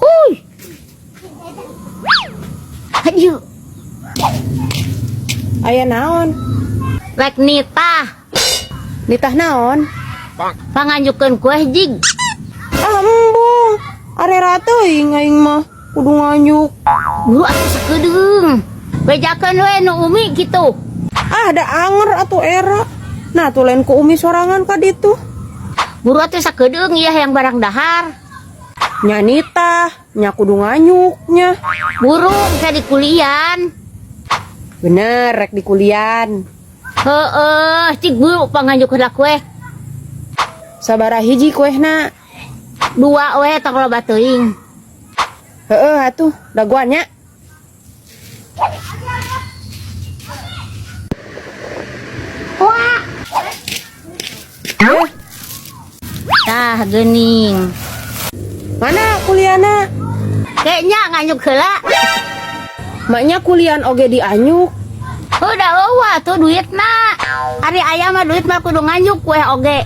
Huy. Aduh, Aya naon? Rek nitah. Nitah naon? Panganjukeun kue jig. Ah, embung. Arera teuing aing mah kudu nganjuk. Buru atuh sakedeung. Bejakeun we nu Umi kitu. Ah, da anger atuh era. Nah, tuh lain ku Umi sorangan ka ditu. Buru atuh sakedeung ieu yang barang dahar. Nya nitah, nya kudu nganyuknya. Buru bisa dikulian. Bener, rek di kulian. Heeh, cik buru panganjuk heula kue. Sabaraha hiji kuehna? Dua we tong loba teuing. Heeh atuh, dagoan nya. Wah, Eh, tah geuning. Mana kuliana? Kayaknya nganyuk heula. Maknya kulian oge dianyuk. Udah eueuh tuh duitna. Ari aya mah duit mah kudu nganjuk kue oge.